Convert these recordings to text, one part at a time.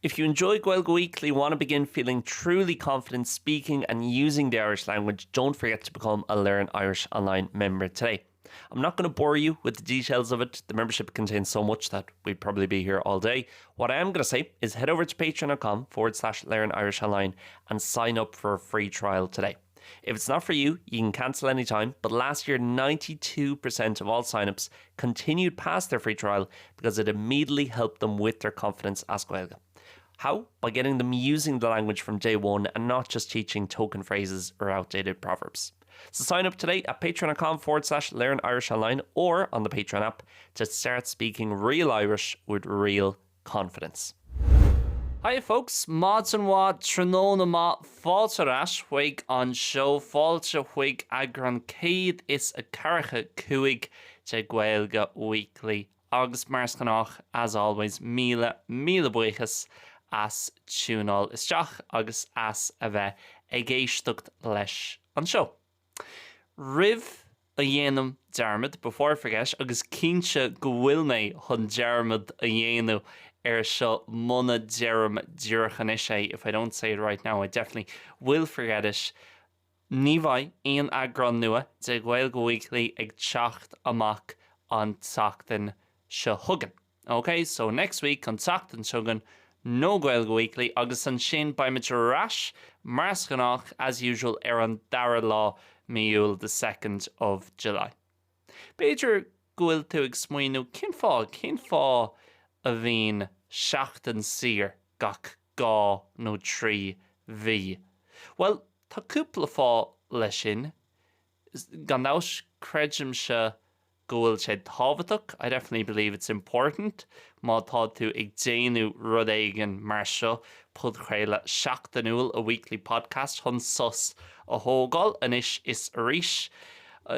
If you enjoy Gaeilge Weekly, want to begin feeling truly confident speaking and using the Irish language, don't forget to become a Learn Irish Online member today. I'm not going to bore you with the details of it. The membership contains so much that we'd probably be here all day. What I am going to say is head over to patreon.com forward slash learn Irish online and sign up for a free trial today. If it's not for you, you can cancel anytime, but last year 92% of all signups continued past their free trial because it immediately helped them with their confidence as Gaeilge. How? By getting them using the language from day one and not just teaching token phrases or outdated proverbs. So sign up today at patreon.com forward slash learn Irish online or on the Patreon app to start speaking real Irish with real confidence. Hiya folks, maidin mhaith, tráthnóna maith, fáilte ar ais chuig an seó, fáilte chuig eagrán 145 de Gaeilge Weekly agus mar is gnách, as always, míle, míle buíochas as tiúnáil isteach agus as a bheith ag éisteacht leis an seó. Roimh a dhéanaim dearmad, before I forget, agus cinnte go bhfuil mé chun dearmad a dhéanamh ar seo muna deirim díreach anois é, if I don't say it right now I definitely will forget it, ní bheidh aon eagrán nua de Ghaeilge Weekly ag teacht amach an tseachtain seo chugainn. Ok, so next week, an tseachtain seo chugainn, no Gaeilge Weekly agus ansin beimid ar ais mar is gnách, as usual, ar an dara lá mí Iúil, the second of July. B'fhéidir go bhfuil tú ag smaoineamh cén fáth, cén fáth a bhíonn seachtain saor gach 2 nó 3 mhí? Bhuel, tá cúpla fáth leis sin. Gan dabht, creidimse go bhfuil sé tábhachtach, I definitely believe it's important, má tá tú ag déanamh rud éigin mar seo, podchraoladh seachtainiúil, a weekly podcast, chun sos a thógáil anois is arís,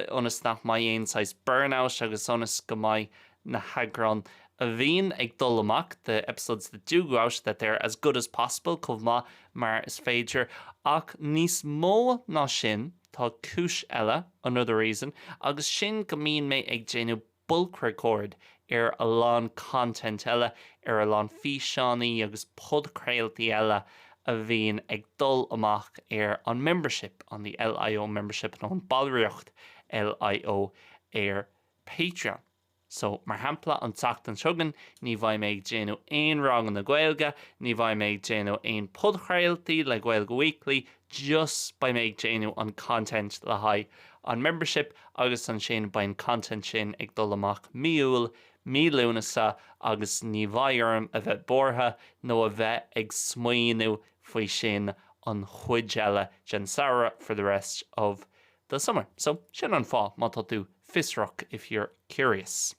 ionas nach mbeidh aon saghas burnout agus ionas go mbeidh na heagráin a bhíonn ag dul amach, the episodes that do go out, that they're as good as possible, chomh maith mar is féidir. Ach níos mó ná sin, Tá cúis eile, another reason, agus sin go mbíonn mé ag déanamh bulk record ar a lán content eile, ar a lán físeánaí agus podchraoltaí eile a bhíonn ag dul amach ar an membership, on the LIO membership nó an ballraíocht LIO ar Patreon. So, mar shampla, an tseachtain seo chugainn, ní bheidh mé ag déanamh aon ranganna Gaeilge, ní bheidh mé ag déanamh aon podchraoltaí le Gaeilge Weekly, just beidh mé ag déanamh an content le haghaidh an membership agus ansin beidh an content sin ag dul amach mí Iúil, mí Lúnasa agus ní bheidh orm a bheith buartha nó a bheith ag smaoineamh faoi sin an chuid eile den samhradh for the rest of the summer. So, sin an fáth má tá tú fiosrach if you're curious.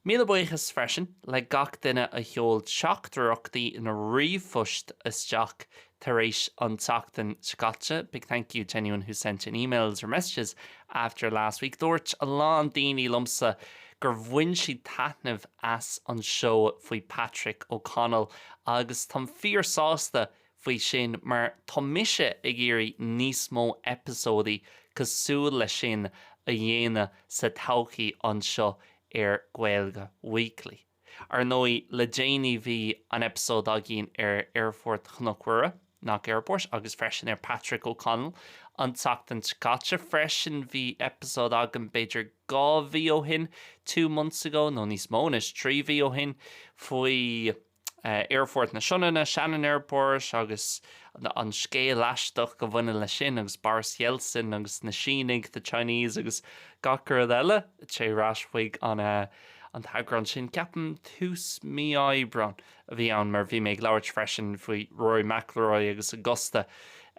Míle buíochas freisin le gach duine a sheol teachtaireachtaí nó ríomhphoist isteach tar éis an tseachtain seo caite. Big thank you to anyone who sent in emails or messages after last week. Dúirt a lán daoine liomsa gur bhain siad taitneamh as an seó faoi Patrick O'Connell agus táim fíor sásta faoi sin mar tá mise ag iarraidh níos mó eipeasóidí cosúil leis sin a dhéanamh sa todhchaí anseo ar Gaeilge Weekly. Ar ndóigh, le déanaí bhí an eipeasóid againn ar Aerfort Chnoc Mhuire, Knock Airport, agus freisin ar Patrick O'Connell an tseachtain seo caite. Freisin bhí eipeasóid agam b'fhéidir 2 mhí ó shin, two months ago, nó níos mó anois, 3 mhí ó shin, faoi. Aerfort na Sionainne, Shannon Airport, agus an scéal aisteach a bhaineann leis sin agus Boris Yeltsin agus na Sínigh, the Chinese, agus gach rud eile. Téigh ar ais chuig an an t-eagrán sin, ceapaim tús mí Aibreán a bhí ann mar bhí mé ag labhairt freisin faoi Rory McIlroy agus Augusta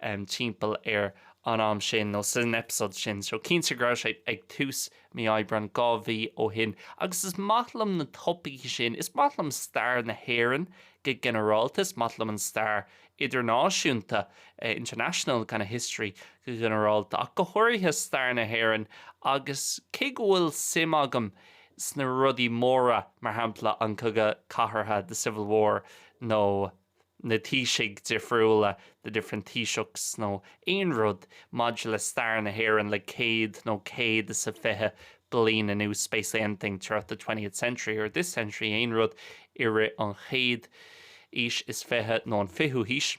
timpeall ar an am sin nó san eipeasóid sin. So cinnte go raibh sé ag tús mí Aibreán 2 mhí ó shin agus is maith liom na topaicí sin, is maith liom stair na hÉireann go ginearálta, is maith liom an stair idirnáisiúnta, international kind of history go ginearálta ach go háirithe stair na hÉireann agus cé go bhfuil suim agam sna rudaí móra, mar shampla an Cogadh Cathartha, the Civil War, nó na taoisigh difriúla, the different Taoiseachs, nó aon rud maidir le stair na hÉireann le céad nó 120 bliain anuas, basically anything throughout the twentieth century or this century, aon rud i rith an chéid. aois is 20 nó an fichiú haois.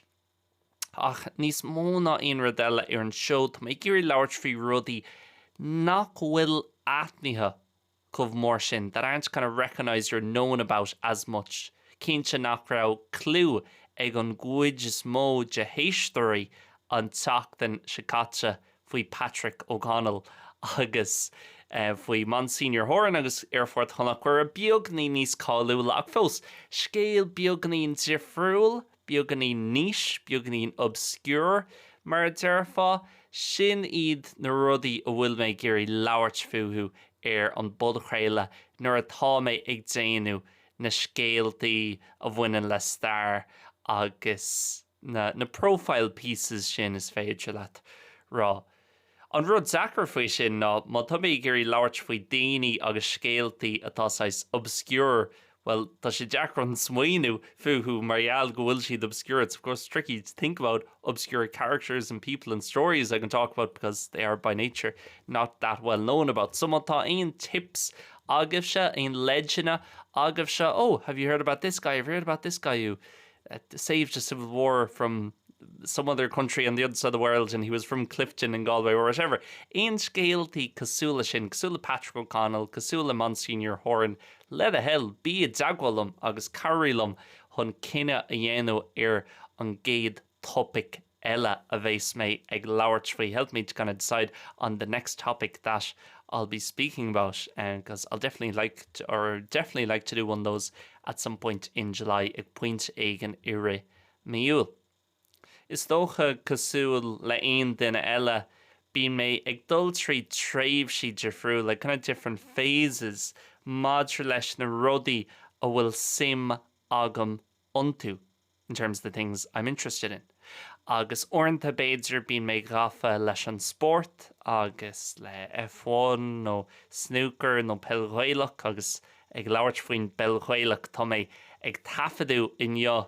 Ach níos mó ná aon rud eile ar an seó, tá mé ag iarraidh labhairt faoi rudaí nach bhfuil aithnithe chomh mór sin, that aren't kind of recognised or known about as much, cinnte nach raibh cliú ag an gcuid is mó de héisteoirí an tseachtain seo caite faoi Patrick O'Connell agus faoi Monsignor Horan agus Aerfort Chnoc Mhuire, beagainín níos cáiliúla ach fós, scéal beagainín difriúil, beagáinín niche, beagáinín obscure mar a déarfá. Sin iad na rudaí a bhfuil mé ag iarraidh labhairt fúthu ar an bpodchraoladh nuair atá mé ag déanamh na scéaltaí a bhaineann le stair agus na na profile pieces sin is féidir leat rá. An rud deacair faoi sin ná má tá mé ag iarraidh labhairt faoi daoine agus scéaltaí atá saghas obscure, bhuel, tá sé deacair an smaoineamh fúthu mar gheall go bhfuil siad obscure. It's of course tricky to think about obscure characters and people and stories I can talk about because they are by nature not that well known about. So má tá aon tips agaibhse, aon leideanna agaibhse, oh, have you heard about this guy, have you heard about this guy who saved a civil war from some other country on the other side of the world and he was from Clifden in Galway or whatever. Aon scéaltaí cosúil leis sin, cosúil le Patrick O'Connell, cosúil le Monsignor Horan, le do thoil, bí i dteagmháil liom agus cabhraigh liom chun cinneadh a dhéanamh ar an gcéad topaic eile a bheas mé ag labhairt faoi, help me to kind of decide on the next topic that I'll be speaking about because I'll definitely like to, or definitely like to do one of those at some point in July ag pointe éigin i rith mí Iúil. Is dócha, cosúil le aon duine eile, bíonn mé ag dul trí tréimhsí difriúla, kind of different phases, maidir leis na rudaí a bhfuil suim agam iontu. in terms of the things I'm interested in. Agus uaireanta b'fhéidir bíonn mé gafa leis an spórt agus le F1 nó snooker nó peil Ghaelach agus ag labhairt faoin bpeil Ghaelach tá mé ag taifeadadh inniu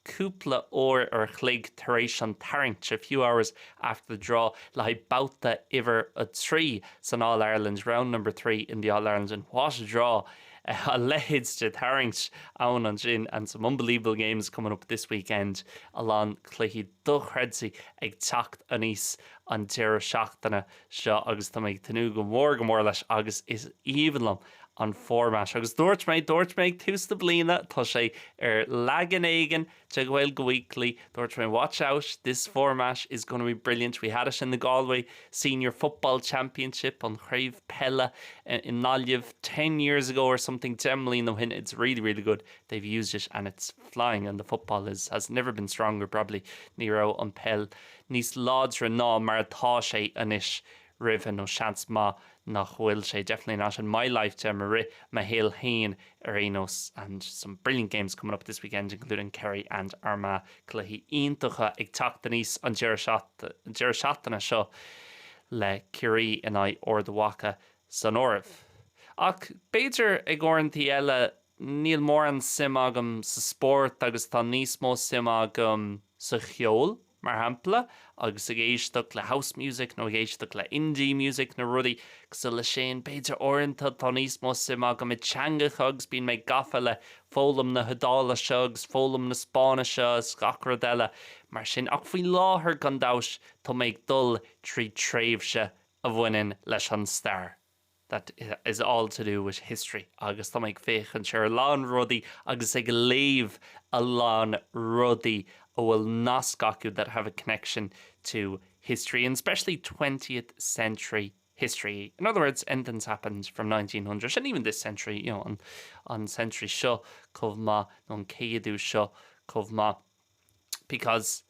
cúpla uair ar chloig tar éis an tarraingt, a few hours after the draw, le haghaidh babhta uimhir 3 san All Ireland, round number 3 in the All Ireland and what a draw! A leithéid de tharraingt ann ansin and some unbelievable games coming up this weekend, a lán cluichí dochreidte ag teacht aníos an deireadh seachtaine seo agus tá mé ag tnúth go mór go mór leis agus is aoibhinn liom an format agus dúirt mé, dúirt mé ag tús na bliana, tá sé ar leagan éigin de Ghaeilge Weekly, dúirt mé watch out, this format is gonna be brilliant, we had it in the Galway Senior Football Championship, an chraobh peile i nGaillimh, ten years ago or something, 10 mbliana ó shin, it's really, really good, they've used it and it's flying and the football is, has never been stronger probably, ní raibh an peil níos láidre ná mar atá sé anois roimhe nó seans maith nach bhfuil sé, definitely not in my lifetime, i rith mo shaol féin ar aon nós and some brilliant games coming up this weekend including Kerry and Armagh, cluichí iontacha ag teacht aníos an deireadh seachtaine seo le Ciarraí in aghaidh Ard Mhacha san áireamh. Ach b'fhéidir ag uaireantaí eile níl mórán suim agam sa spórt agus tá níos mó suim agam sa cheol. mar shampla, agus ag éisteacht le house music nó ag éisteacht le indie music nó rudaí cosúil leis sin. B'fhéidir uaireanta tá níos mó suim agam i dteangacha agus bíonn mé gafa le foghlaim na hIodáilise agus foghlaim na Spáinnise is gach rud eile mar sin. Ach faoi láthair, gan dabht, tá mé ag dul trí tréimhse a bhaineann leis an stair. that is all to do with history agus tá mé ag féachaint ar a lán rudaí agus ag léamh a lán rudaí a bhfuil nasc acu that have a connection to history and especially 20th century history. In other words, anything's happened from 1900 and even this century, you know, an, an century seo chomh maith nó an céadú seo chomh maith because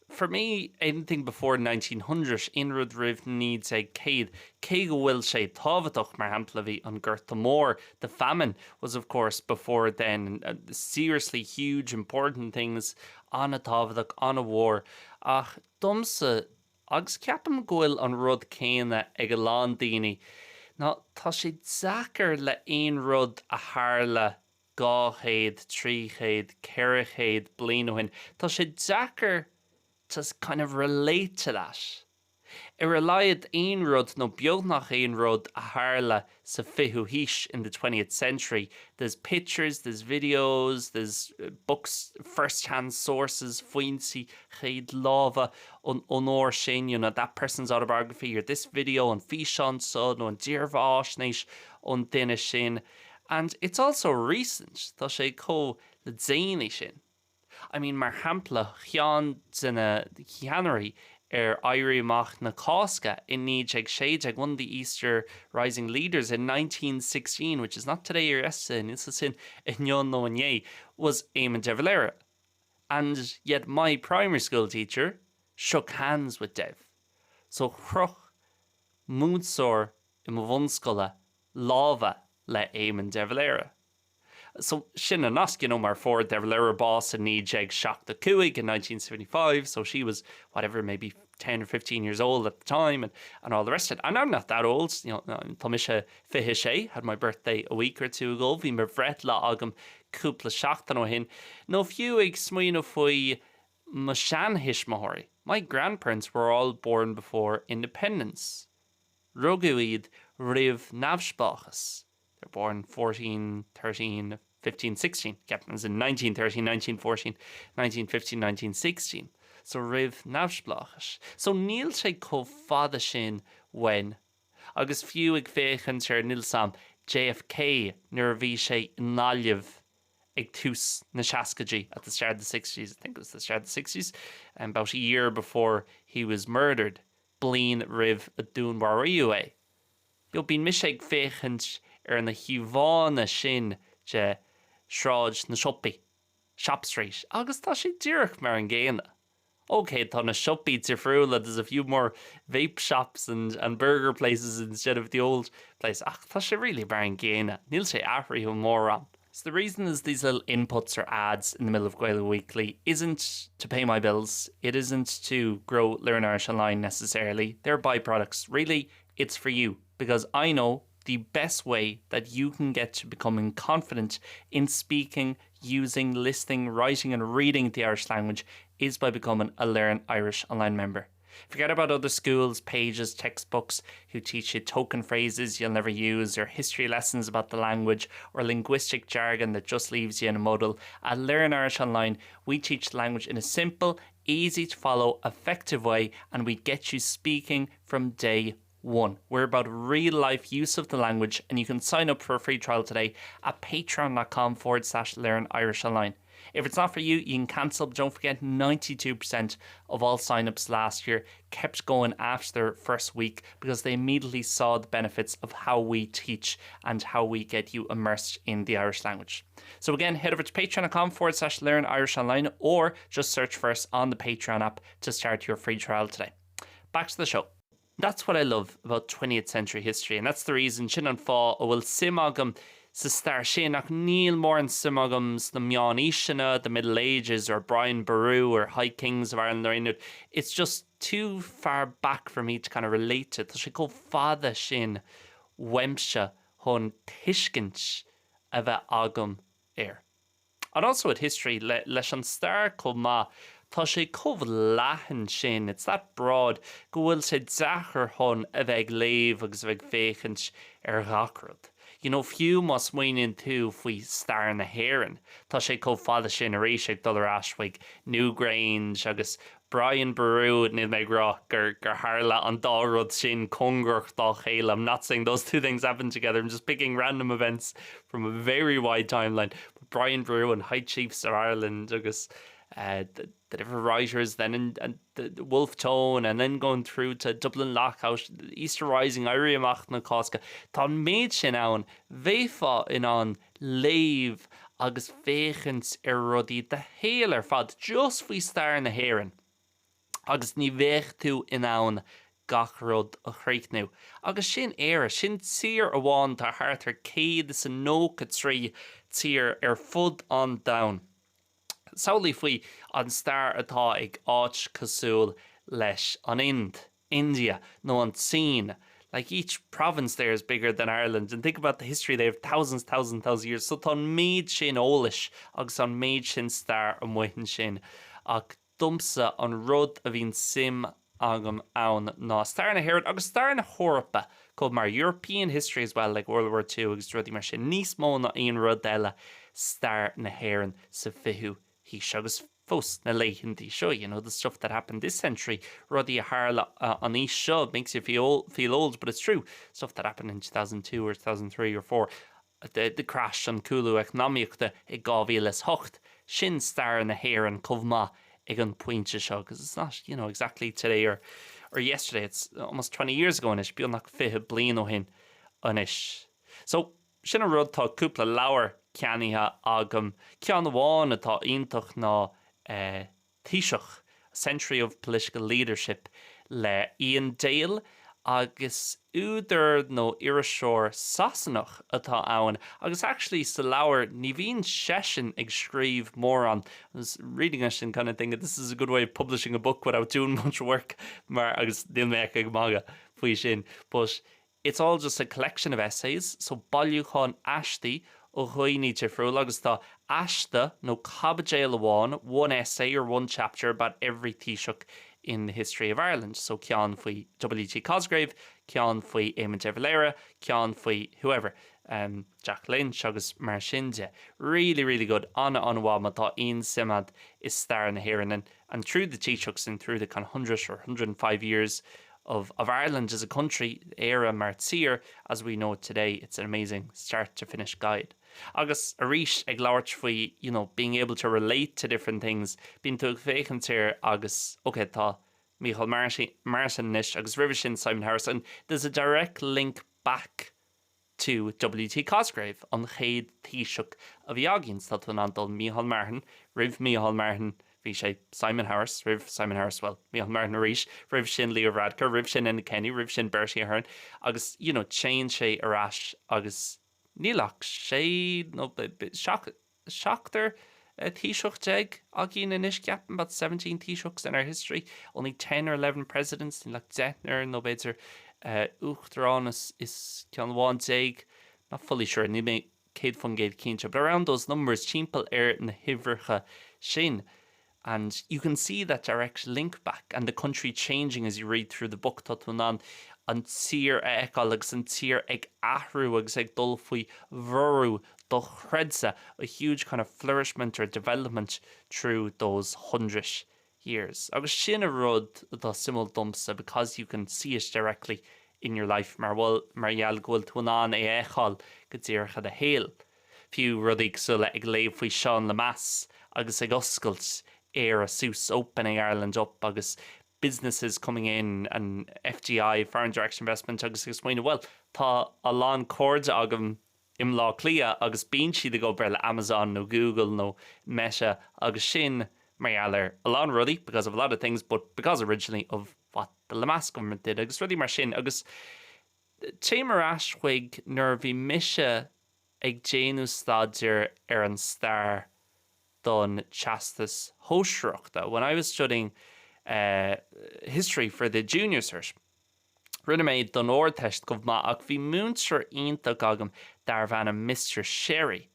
For me, anything before 1900, aon rud roimh 1900, cé go bhfuil sé tábhachtach, mar shampla bhí an Gorta Mór, the famine was of course before then, seriously huge important things, an-tábhachtach, an-mhór, ach domsa, agus ceapaim go bhfuil an rud céanna ag a lán daoine, ná tá sé deacair le aon rud a tharla 200, 300, 400 bliain ó shin. Tá sé deacair to kind of relate to that. Ar a laghad aon rud nó beagnach aon rud a tharla sa 20ú haois in the 20th century there's pictures, there's videos, there's books, first hand sources, foinsí chéad láimhe ón uair sin, you know, that person's autobiography or this video, an físeán seo nó an dírbheathaisnéis ón duine sin. And it's also recent, tá sé chomh le déanaí sin. I mean, mar shampla, ceann de na ceannairí ar Éirí Amach na Cásca i 1916, one of the Easter Rising leaders in 1916, which is not today or yesterday, níl sé sin inniu nó inné, was Éamon de Valera. And yet my primary school teacher shook hands with Dev. So chroch múinteoir i mo bhunscoile lámha le Éamon de Valera. So sin an nasc, you know, mar fuair de Valera bás i 1975, in 1975, so she was, whatever, maybe 10 or 15 years old at the time and, and all the rest of it. And I'm not that old, you know, tá mise 26, had my birthday a week or two ago, bhí mo bhreithlá agam cúpla seachtain ó shin. Nó fiú ag smaoineamh faoi mo sheantuismitheoirí, my grandparents were all born before independence. Rugadh iad roimh neamhspleáchas. They're born 14, 13, 15, 16, as in 1913, 1914, 1915, 1916. So roimh neamhspleáchas. So níl sé chomh fada sin uainn. Agus fiú ag féachaint ar níl a fhios agam JFK nuair a bhí sé i nGaillimh ag tús na seascaidí at the start of the 60s, I think it was the start of the 60s, um, about a year before he was murdered, bliain roimh a dúnmharaíodh é. You know, bíonn mise ag féachaint ar na híomhánna sin de Sráid na Siopaí, Shop Street, agus tá sé díreach mar an gcéanna. Ok, tá na siopaí difriúla, there's a few more vape shops and, and burger places instead of the old place, ach tá sé really mar an gcéanna, níl sé athraithe mórán. So the reason there's these little inputs or ads in the middle of Gaeilge Weekly isn't to pay my bills, it isn't to grow Learn Irish Online necessarily, they're byproducts. Really, it's for you because I know the best way that you can get to becoming confident in speaking, using, listening, writing and reading the Irish language is by becoming a Learn Irish Online member. Forget about other schools, pages, textbooks who teach you token phrases you'll never use or history lessons about the language or linguistic jargon that just leaves you in a muddle. At Learn Irish Online, we teach the language in a simple, easy to follow, effective way and we get you speaking from day one. We're about real life use of the language and you can sign up for a free trial today at patreon.com forward slash learn Irish online. If it's not for you, you can cancel. But don't forget 92% of all signups last year kept going after their first week because they immediately saw the benefits of how we teach and how we get you immersed in the Irish language. So again, head over to patreon.com forward slash learn Irish online or just search first on the Patreon app to start your free trial today. Back to the show. That's what I love about 20th century history and that's the reason sin an fáth a bhfuil suim agam sa stair sin ach níl mórán suim agam sna meánaoiseanna, the Middle Ages or Brian Boru or High Kings of Ireland or aon rud. It's just too far back for me to kind of relate to. Tá sé chomh fada sin uaimse chun tuiscint a bheith agam air. And also with history, leis an stair chomh maith, tá sé chomh leathan sin, it's that broad, go bhfuil sé deacair chun a bheith ag léamh agus a bheith ag féachaint ar ghach rud. You know, fiú má smaoiníonn tú faoi stair na hÉireann, tá sé chomh fada sin arís ag dul ar ais chuig Newgrange agus Brian Boru, níl mé ag rá gur gur tharla an dá rud sin cóngarach dá chéile, I'm not saying those two things happened together, I'm just picking random events from a very wide timeline, but Brian Boru and High Chiefs of Ireland agus uh, the, the different writers then and, and the, the Wolfe Tone and then going through to Dublin Lockout, Easter Rising, Éirí Amach na Cásca. Tá an méid sin ann, bheifeá in ann léamh agus féachaint ar rudaí do shaol ar fad just faoi stair na hÉireann agus ní bheadh tú in ann gach rud a chríochnú. Agus sin Éire, sin tír amháin, tá thart ar 193 tír ar fud an domhain. Samhlaigh faoi an stair atá ag áit cosúil leis an Ind. India nó an tSín. Like each province there is bigger than Ireland and think about the history they have thousands, thousands, thousands of years. So tá an méid sin eolais agus an méid sin stair amuigh ansin ach domsa an rud a bhíonn suim agam ann ná stair na hÉireann agus stair na hEorpa chomh maith, European history as well, like World War II agus rudaí mar sin, níos mó ná aon rud eile stair na hÉireann sa 20ú haois agus fós na laethanta seo, you know, the stuff that happened this century, rudaí a tharla an aois seo, makes you feel feel old but it's true, stuff that happened in 2002 or 2003 or 4, the the crash, an cúlú eacnamaíochta i 2008, sin stair na hÉireann chomh maith ag an pointe seo, because it's not, you know, exactly today or or yesterday, it's almost 20 years ago anois, beagnach 20 bliain ó shin anois. So, Sin an rud, tá cúpla leabhar ceannaithe agam. Ceann amháin atá iontach ná Taoiseach, A Century of Political Leadership le Iain Dale agus údar nó iriseoir Sasanach atá ann agus actually sa leabhar ní bhíonn seisean ag scríobh mórán. I was reading it and kind of thinking this is a good way of publishing a book without doing much work mar agus níl mé ach ag magadh faoi sin but It's all just a collection of essays, so bailiúchán aistí ó dhaoine difriúla agus tá aiste nó caibidil amháin, one essay or one chapter about every Taoiseach in the history of Ireland, so ceann faoi W.T. Cosgrave, ceann faoi Éamon de Valera, ceann faoi whoever, um, Jack Lynch agus mar sin de. Really, really good, an-an-mhaith má tá aon suim agat i stair na hÉireann and and through the Taoiseachs and through the kind of hundred or 105 years of of Ireland as a country, Éire mar tír, as we know it today, it's an amazing start to finish guide. Agus arís ag labhairt faoi you know, being able to relate to different things, bíonn tú ag féachaint air agus ok tá Micheál Martin anois agus roimhe sin Simon Harris and there's a direct link back to W.T. Cosgrave, an chéad Taoiseach a bhí againn. Tá tú in ann dul Micheál Martin, roimh Micheál Martin bhí sé Simon Harris, roimh Simon Harris, bhuel, Micheál Martin arís, roimh sin Leo Varadkar, roimh sin Enda Kenny, roimh sin Bertie Ahern agus you know téann sé ar ais agus níl ach sé nó seacht seachtar Taoiseach déag againn anois, ceapaim, about 17 Taoiseachs in our history, only 10 or 11 presidents, níl ach deichniúr nó b'fhéidir uachtarán is is ceann amháin déag, not fully sure, níl mé 100% cinnte, but around those numbers, timpeall ar na huimhreacha sin. And you can see that direct link back and the country changing as you read through the book, tá tú in ann an tír a fheiceáil agus an tír ag athrú agus ag dul faoi bhorradh dochreidte, a huge kind of flourishment or development through those hundred years. Agus sin an rud atá suimiúil domsa because you can see it directly in your life mar bhfuil, mar gheall go bhfuil tú in ann é a fheiceáil go díreach i do shaol. Fiú rudaí cosúil le ag léamh faoi Seán Lemass agus ag oscailt Éire suas, opening Ireland up agus businesses coming in and FDI, Foreign Direct Investment agus ag smaoineamh bhuel tá a lán cairde agam i mBleá Cliath agus bíonn siad ag obair le Amazon nó Google nó Meta agus sin mar gheall ar a lán rudaí because of a lot of things but because originally of what the Lemass government did agus rudaí mar sin agus téim ar ais chuig nuair a bhí mise ag déanamh staidéir ar an stair don Teastas Shóisearachta, when I was studying history for the Junior Cert. Rinne mé don Ardteist chomh maith ach bhí múinteoir iontach agam darbh ainm Mister Sherry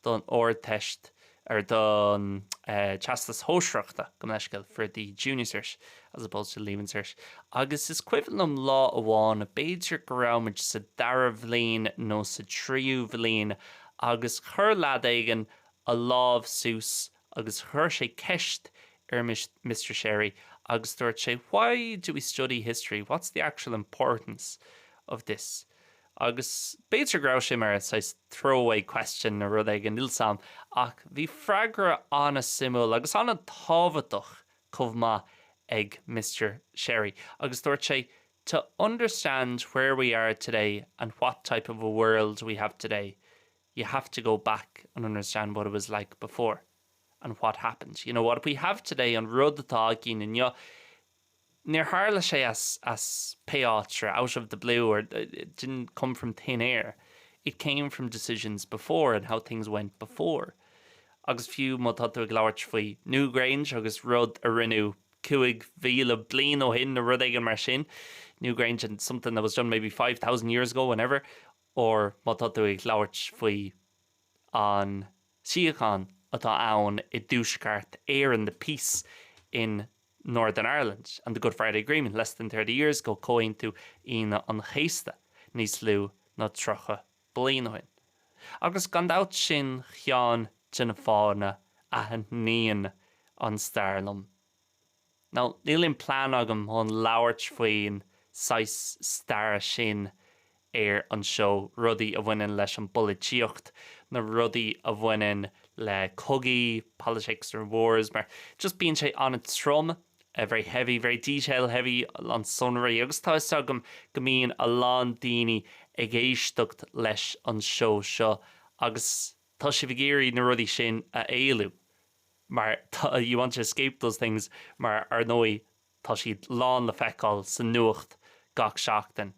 don Ardteist or don Teastas Shóisearachta, gabh mo leithscéal, for the Junior Cert as opposed to Leaving Cert. Agus is cuimhin liom lá amháin, b'fhéidir go raibh muid sa dara bhliain nó sa tríú bhliain agus chuir leaid éigin a lámh suas agus chuir sé ceist ar Mister Sherry agus dúirt sé why do we study history, what's the actual importance of this? Agus b'fhéidir go raibh sé mar saghas throwaway question nó rud éigin, níl 's a'm, ach bhí freagra an-suimiúil agus an-tábhachtach chomh maith ag Mister Sherry agus dúirt sé to understand where we are today and what type of a world we have today, you have to go back and understand what it was like before and what happened. You know, what we have today, an rud atá againn inniu, níor tharla sé as, as pé áit or out of the blue or it didn't come from thin air. It came from decisions before and how things went before. Agus fiú má tá tú ag labhairt faoi Newgrange agus rud a rinneadh 5,000 bliain ó shin nó rud éigin mar sin, Newgrange and something that was done maybe 5,000 years ago, whenever, or má tá tú ag labhairt faoi an tsíocháin atá ann i dTuaisceart Éireann, the peace in. Northern Ireland and the Good Friday Agreement less than 30 years ago, Comhaontú Aoine an Chéasta, níos lú ná 30 bliain ó shin. Agus gan dabht sin ceann de na fáthanna a thaitníonn an stair liom. Now, níl aon plean agam chun labhairt faoin saghas staire sin ar an seó, rudaí a bhaineann leis an bpolaitíocht, na rudaí a bhaineann le cogaí, politics or wars, mar just bíonn sé an-trom, very heavy, very detail heavy, a lán sonraí, agus tá 'fhios agam go mbíonn a lán daoine ag éisteacht leis an seó seo agus tá sibh ag iarraidh na rudaí sin a éalú mar tá, you want to escape those things mar ar ndóigh Tá siad lán le feiceáil sa nuacht gach seachtain.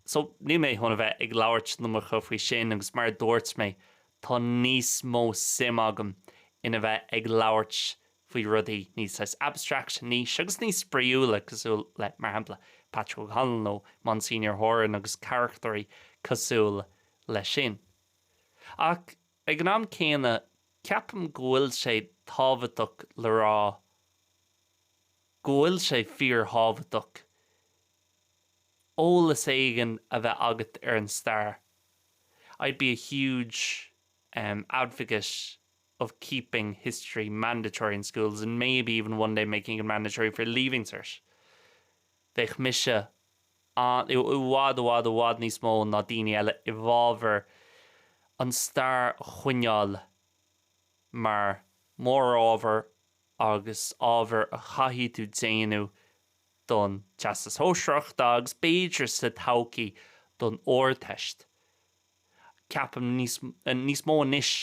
So, níl mé chun a bheith ag labhairt an iomarca faoi sin agus mar a dúirt mé, tá níos mó suim agam ina bheith ag labhairt faoi rudaí níos saghas abstract, niche agus níos spraíúla cosúil le, mar shampla, Patrick O'Connell nó Monsignor Horan agus carachtarí cosúil leis sin. Ach ag an am céanna, ceapaim go bhfuil sé tábhachtach le rá go bhfuil sé fíorthábhachtach eolas éigin a bheith agat ar an stair. I'd be a huge um advocate of keeping history mandatory in schools and maybe even one day making it mandatory for Leaving Cert. Bheadh mise an, i bhfad, i bhfad, i bhfad níos mó ná daoine eile i bhfabhar an stair a choinneáil mar mórábhar agus ábhar a chaithfidh tú déanamh don Teastas Shóisearach agus b'fhéidir sa todhchaí don Ardteist. Ceapaim níos níos mó anois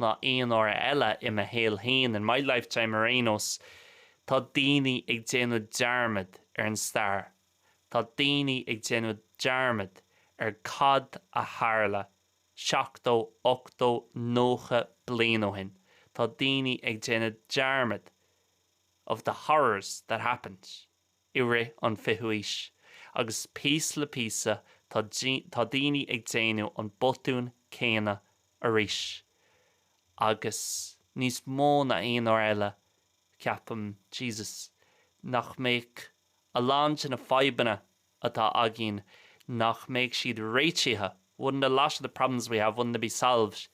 ná aon uair eile i mo shaol féin, in my lifetime ar aon nós, tá daoine ag déanamh dearmad ar an stair. Tá daoine ag déanamh dearmad ar cad a tharla 70, 80, 90 bliain ó shin. Tá daoine ag déanamh dearmad of the horrors that happened i rith an fichiú aois agus píosa le píosa tá tá daoine ag déanamh an botún céanna arís agus níos mó ná aon uair eile ceapaim Jesus nach mbeadh a lán de na fadhbanna atá againn nach mbeadh siad réitithe wouldn't a lot of the problems we have wouldn't they be solved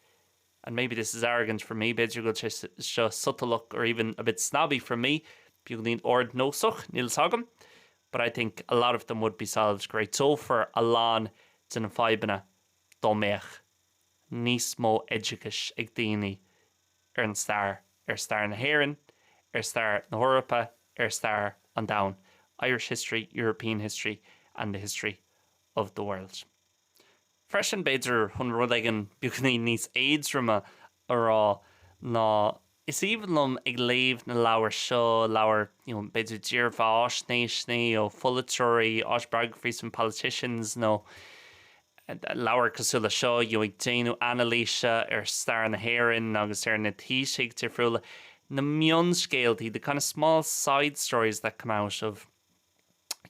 and maybe this is arrogant from me b'fhéidir go bhfuil sé seo sotalach or even a bit snobby from me beagáinín ardnósach níl 'fhios agam but I think a lot of them would be solved go réiteofar a lán de na fadhbanna dá mbeadh níos mó oideachais ag daoine ar an stair, ar stair na hÉireann, ar stair na hEorpa, ar stair an domhain, Irish history, European history and the history of the world. Freisin, b'fhéidir, chun rud éigin beagáinín níos éadroime a rá ná is aoibhinn liom ag léamh na leabhar seo, leabhair, you know, b'fhéidir dírbheathaisnéisí ó pholaiteoirí, autobiographies from politicians nó leabhar cosúil le seo, you know, ag déanamh anailíse ar stair na hÉireann agus ar na taoisigh difriúla, na mionscéaltaí, the kind of small side stories that come out of,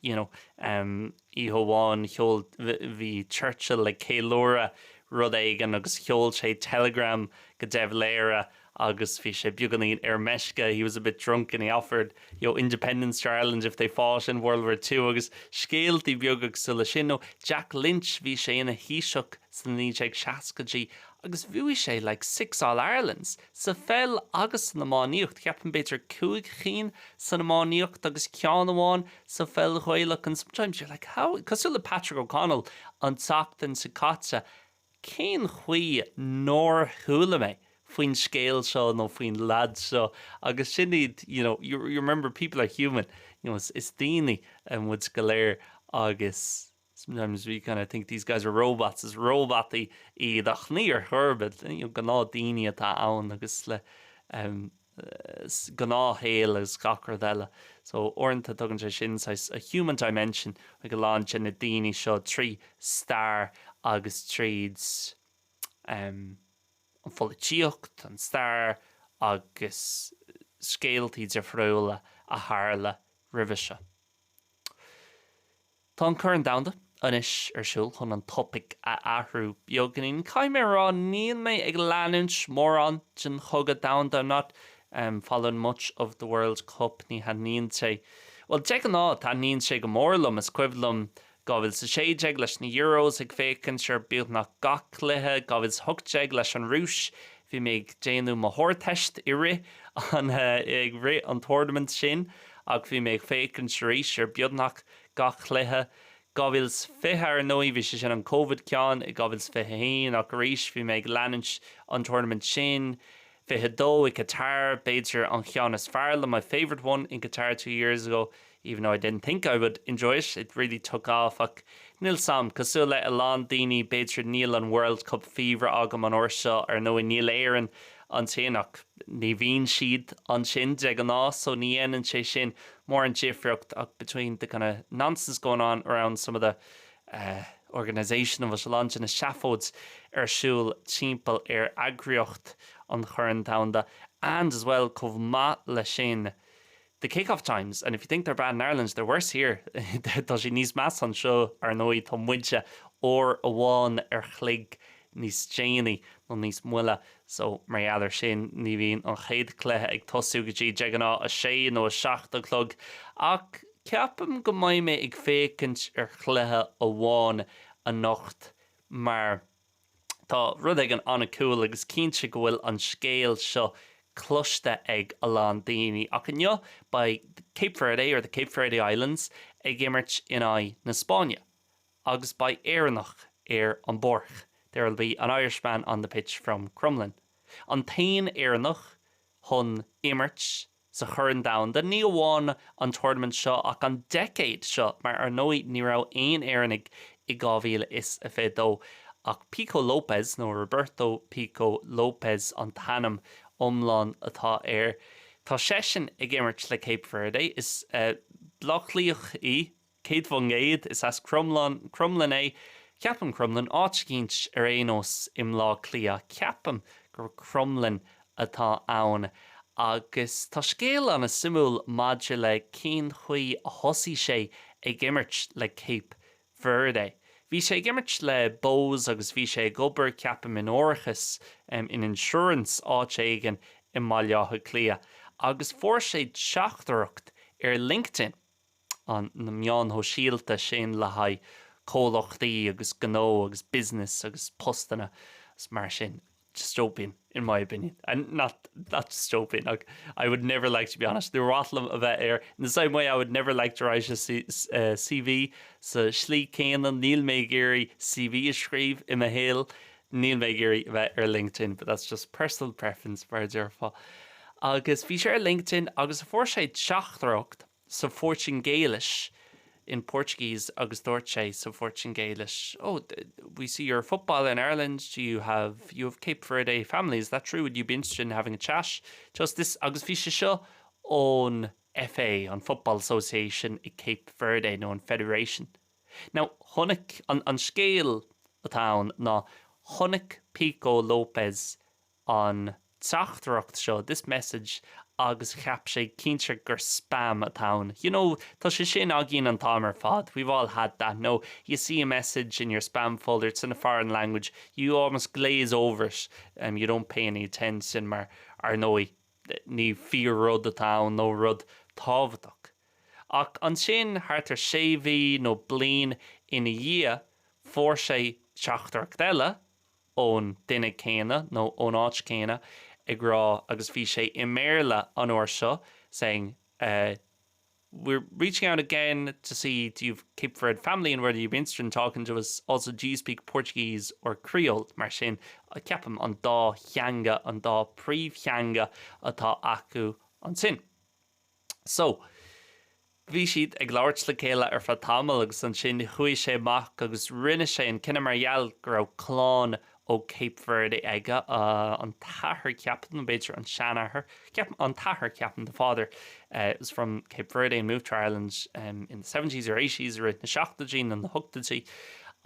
you know, um, oíche amháin sheol, bhí Churchill ag ceiliúradh rud éigin agus sheol sé teileagram go De Valera agus bhí sé beagáinín ar meisce, he was a bit drunk and he offered, you know, independence to Ireland if they fought in World War II agus scéaltaí beaga cosúil leis sin. Nó Jack Lynch, bhí sé ina Thaoiseach sna 1960idí agus bhuaigh sé like six All Irelands sa pheil agus san iománaíocht, ceapaim b'fhéidir cúig chinn san iománaíocht agus ceann amháin sa pheil Ghaelach and sometimes you're like how, cosúil le Patrick O'Connell an tseachtain seo caite, Cén chaoi nár chuala mé faoin scéal seo nó faoin leaid seo agus sin iad you know you remember people are human you know is daoine muid go léir agus sometimes we kind of think these guys are robots is róbataí iad ach ní ar chor ar bith you know gnáthdhaoine atá ann agus le um, gnáthshaol agus gach rud eile. So uaireanta tugann sé sin saghas a human dimension chuig a lán de na daoine seo trí stair agus tríd an pholaitíocht, an stair agus scéaltaí difriúla a tharla roimhe seo. Tá an Corn Domhanda anois ar siúl chun an topaic a athrú beagáinín. Caithfidh mé a rá níl mé ag leanúint mórán den Chogadh Domhanda, I'm not. Following much of the World Cup ní thaitníonn sé, bhuel de ghnáth taitníonn sé go mór liom, is cuimhin liom 2016 leis na Euros ag féachaint ar beagnach gach cluiche, 2018 leis an Rúis, bhí mé ag déanamh mo hArdteist i rith an ag rith an tournament sin ach bhí mé ag féachaint arís ar beagnach gach cluiche. 2020 ar ndóigh bhí sé sin an Covid ceann i 2021 ach arís bhí mé ag leanúint an tournament sin. 22 i Qatar, b'fhéidir an cheann is fearr liom, my favourite one in Qatar two years ago, even though I didn't think I would enjoy it, it really took off ach níl 's a'm, cosúil le a lán daoine b'fhéidir níl an World Cup fever agam an uair seo, ar ndóigh níl Éirinn ansin ach ní bhíonn siad ansin de ghnáth so ní dhéanann sé sin mórán difríocht ach between the kind of nonsense going on around some of the eh organisation of it, a lán de na seafóid ar siúl timpeall ar eagraíocht an Chorn Domhanda and as well chomh maith leis sin the kick-off times and if you think they're bad in Ireland they're worse here tá siad níos measa anseo ar ndóigh tá muide uair amháin ar chloig níos déanaí nó níos moille so mar gheall ar sin ní bhíonn an chéad chluiche ag tosú go dtí de ghnáth a sé nó a seacht a chlog ach ceapaim go mbeidh mé ag féachaint ar chluiche amháin anocht mar Tá rud éigin an-cool agus cinnte go bhfuil an scéal seo cloiste ag a lán daoine ach inniu beidh Cape Verde or the Cape Verde Islands ag imirt in aghaidh na Spáinne agus beidh Éireannach ar an bpáirc, there will be an Irishman on the pitch from Crumlin. An t-aon Éireannach chun imirt sa Chorn Domhanda, ní amháin an tournament seo ach an decade seo mar ar ndóigh ní raibh aon Éireannaigh i 2022 ach Pico Lopes nó Roberto Pico Lopes an t-ainm iomlán atá air. Tá seisean ag imirt le Cape Verde, is Bleá Cliathach í 100%, is as Cromghlinn, Cromghlinn é, ceapaim Cromghlinn, áit eicínt ar aon nós i mBleá Cliath, ceapaim gur Cromghlinn atá ann. Agus tá scéal an-suimiúil maidir le cén chaoi a thosaigh sé ag imirt le Cape Verde. Bhí sé ag imirt le Bohs agus bhí sé ag obair, ceapaim, in árachas, in insurance, áit éigin i mBaile Átha Cliath. Agus fuair sé teachtaireacht ar LinkedIn. an na meáin shóisialta sin le haghaidh comhlachtaí agus gnó agus business agus postanna agus mar sin. Dystopian, in my opinion. And not not dystopian, ach I would never like to be honest. Ní mhaith liom a bheith ar in the same way I would never like to write a CV sa slí céanna níl mé ag iarraidh CV a scríobh i mo shaol, níl mé ag iarraidh a bheith ar LinkedIn, but that's just personal preference mar a déarfá. Agus bhí sé ar LinkedIn agus fuair sé teachtaireacht sa Phortaingéilis, in Portuguese, agus dúirt sé sa Phortaingéilis, Oh, we see you're a footballer in Ireland, do you have, you have Cape Verde family, is that true, would you be interested in having a chat? Just this, agus bhí sé seo ón FA, an Football Association i Cape Verde, nó an Federation. Now, chonaic, an, an scéal atá ann ná chonaic Pico Lopes an teachtaireacht seo, this message, agus cheap sé cinnte gur spam atá ann. You know, tá sé sin againn an t-am ar fad, we've all had that, no, you see a message in your spam folder, it's in a foreign language, you almost glaze over it, um, you don't pay any attention mar, ar ndóigh, ní fíor-rud atá ann nó rud tábhachtach. Ach ansin, thart ar sé mhí nó bliain ina dhiaidh, fuair sé teachtaireacht eile, ón duine céanna nó ón áit céanna ag rá agus bhí sé i mBéarla an uair seo saying eh we're reaching out again to see do you have Cape Verde family and whether you'd be interested in talking to us also do you speak Portuguese or Creole mar sin ceapaim an dá theanga an dá príomhtheanga atá acu ansin. So. Bhí siad ag labhairt le chéile ar feadh tamaill agus ansin chuaigh sé amach agus rinne sé an cinneadh mar gheall go raibh clann ó Cape Verde aige, an t-athair ceapaim, nó b'fhéidir an seanathair, ceapaim, an t-athair ceapaim, the father was from Cape Verde and moved to Ireland in the seventies or eighties, i rith na seachtóidí nó na hochtóidí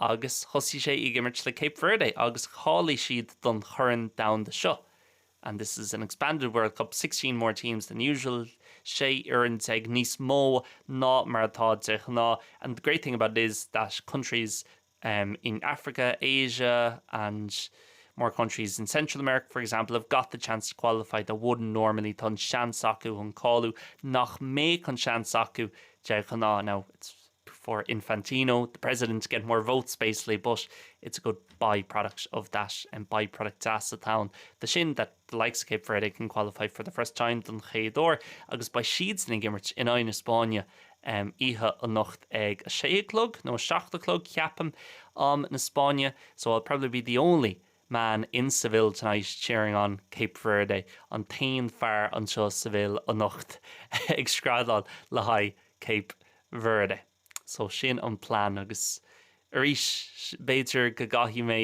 agus thosaigh sé ag imirt le Cape Verde agus cháiligh siad don Chorn Domhanda seo. And this is an expanded World Cup, 16 more teams than usual, 16 fhoireann níos mó ná mar atá de ghnáth. And the great thing about it is that countries um, in Africa, Asia and More countries in Central America, for example, have got the chance to qualify that wouldn't normally tá an seans acu chun cáiliú nach mbeadh an seans acu de ghnáth. Now, it's for Infantino, the president, to get more votes basically, but it's a good by-product of that and by-product deas atá ann de sin that the likes of Cape Verde can qualify for the first time don chéad uair agus beidh siadsan ag imirt in aghaidh na Spáinne oíche anocht ag a sé a chlog nó a seacht a chlog ceapaim am na Spáinne so I'll probably be the only man in Seville tonight cheering on Cape Verde an t-aon fear anseo Seville anocht ag screadaíl le haghaidh Cape Verde. So sin an plean agus arís b'fhéidir go gcaithfidh mé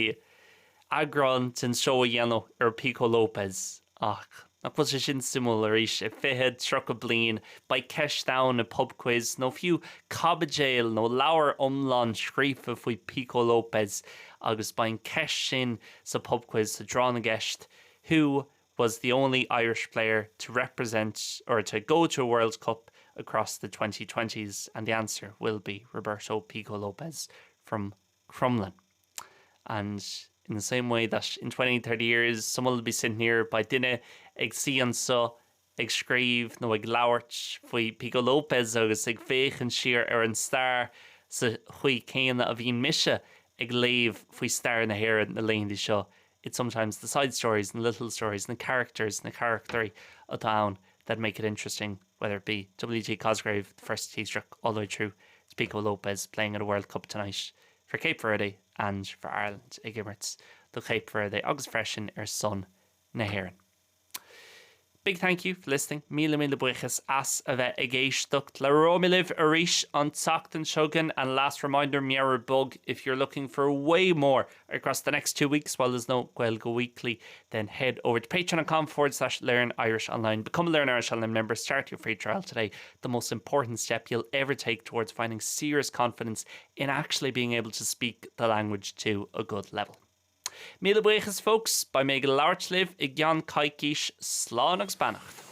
eagrán den seó a dhéanamh ar Pico Lopez ach nach bhfuil sé sin suimiúil arís i 20, 30 bliain beidh ceist ann i pub quiz nó fiú caibidil nó leabhar iomlán scríofa faoi Pico Lopez agus beidh an ceist sin sa pub quiz sa tráth na gceist Who was the only Irish player to represent or to go to a World Cup across the 2020s and the answer will be Roberto Pico Lopez from Crumlin. And in the same way that in 20, 30 years someone will be sitting here beidh duine ag suí anseo ag scríobh nó ag labhairt faoi Pico Lopez agus ag féachaint siar ar an stair sa chaoi céanna a bhíonn mise ag léamh faoi stair na hÉireann na laethanta seo it's sometimes the side stories and the little stories na characters na carachtair atá ann that make it interesting whether it be W.T. Cosgrave the first Taoiseach all the way through to Pico Lopez playing at a World Cup tonight for Cape Verde and for Ireland ag imirt do Cape Verde agus freisin ar son na hÉireann. Big thank you for listening. Míle míle buíochas as a bheith ag éisteacht. Labhróidh mé libh arís an tseachtain seo chugainn and last reminder meabhrú beag if you're looking for way more across the next 2 weeks while there's no Gaeilge Weekly then head over to patreon.com forward slash learn Irish online. Become a Learn Irish Online member, start your free trial today. The most important step you'll ever take towards finding serious confidence in actually being able to speak the language to a good level. Míle buíochas folks, beidh mé ag labhairt libh i gceann coicís, slán agus beannacht.